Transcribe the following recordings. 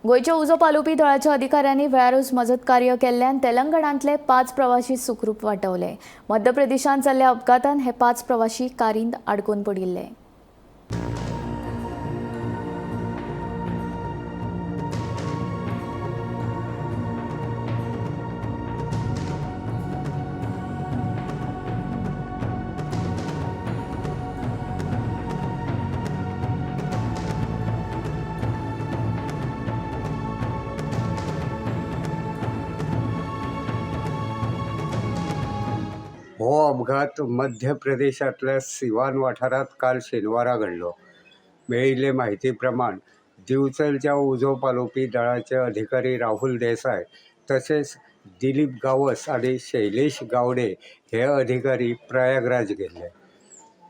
गोंयच्या उजो पालोवपी दळाच्या अधिकाऱ्यांनी वेळारूच मजत कार्य केल्ल्यान तेलंगणांतले 5 प्रवासी सुखरूप वाटवले. मध्य प्रदेशांत जाल्ल्या अपघातान हे 5 प्रवासी कारींत आडकून पडिल्ले. हो अपघात मध्य प्रदेशांतल्या सिवान वाठारांत काल शेनवारा घडलो. मेळिल्ले म्हायती प्रमाण दिवचलच्या उजो पालोवपी दळाचे अधिकारी राहुल देसाय तशेंच दिलीप गांवस आनी शैलेश गावडे हे अधिकारी प्रयागराज गेल्ले.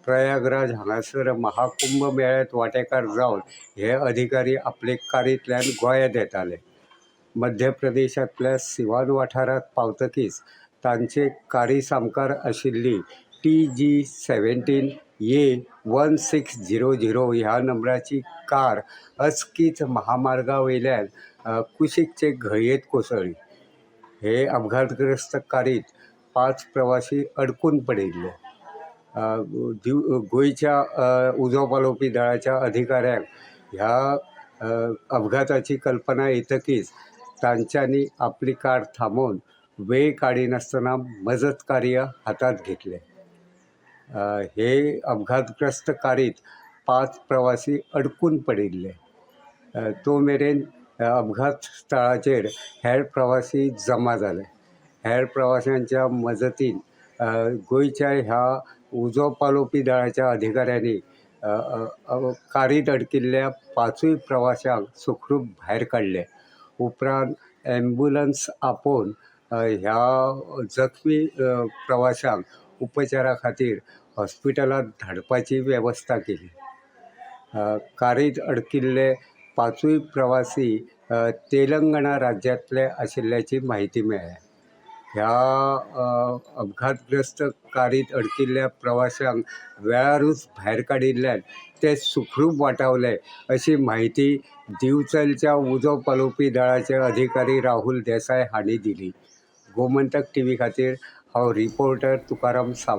प्रयागराज हांगासर महाकुंभ मेळ्यांत वांटेकार जावन हे अधिकारी आपले कारींतल्यान गोंयांत येताले. मध्य प्रदेशांतल्या सिवान वाठारांत पावतकीच तांचे कारी सामकार आशिल्ली TG 17 A 1600 ह्या नंबराची कार अचकीत महामार्गा वयल्यान कुशीकचे घळयेंत कोसळ्ळी. हे अपघातग्रस्त कारींत 5 प्रवासी अडकून पडिल्ले. गोंयच्या उजो पालोवपी दळाच्या अधिकाऱ्यांक ह्या अपघाताची कल्पना येतकीच तांच्यांनी आपली कार थांबोवन वेळ काडिनासतना मजत कार्य हातांत घेतलें. हे अपघातग्रस्त कारींत 5 प्रवासी अडकून पडिल्ले. तो मेरेन अपघात स्थळाचेर हेर प्रवासी जमा जाले. हेर प्रवाशांच्या मजतीन गोंयच्या ह्या उजो पालोवपी दळाच्या अधिकाऱ्यांनी कारींत अडकिल्ल्या 5 प्रवाशांक सुखरूप भायर काडले. उपरांत ॲम्ब्युलन्स आपोवन ह्या जखमी प्रवाशांक उपचारा खातीर हॉस्पिटलांत धाडपाची वेवस्था केली. कारींत अडकिल्ले 5 प्रवासी तेलंगणा राज्यांतले आशिल्ल्याची म्हायती मेळ्ळ्या. ह्या अपघातग्रस्त कारींत अडकिल्ल्या प्रवाशांक वेळारूच भायर काडिल्ल्यान ते सुखरूप वाटावले अशी म्हायती दिवचलच्या उजो पालोवपी दळाचे अधिकारी राहुल देसाय हांणी दिली. गोमंतक टीव्ही खातीर हांव रिपोर्टर तुकाराम सावंत.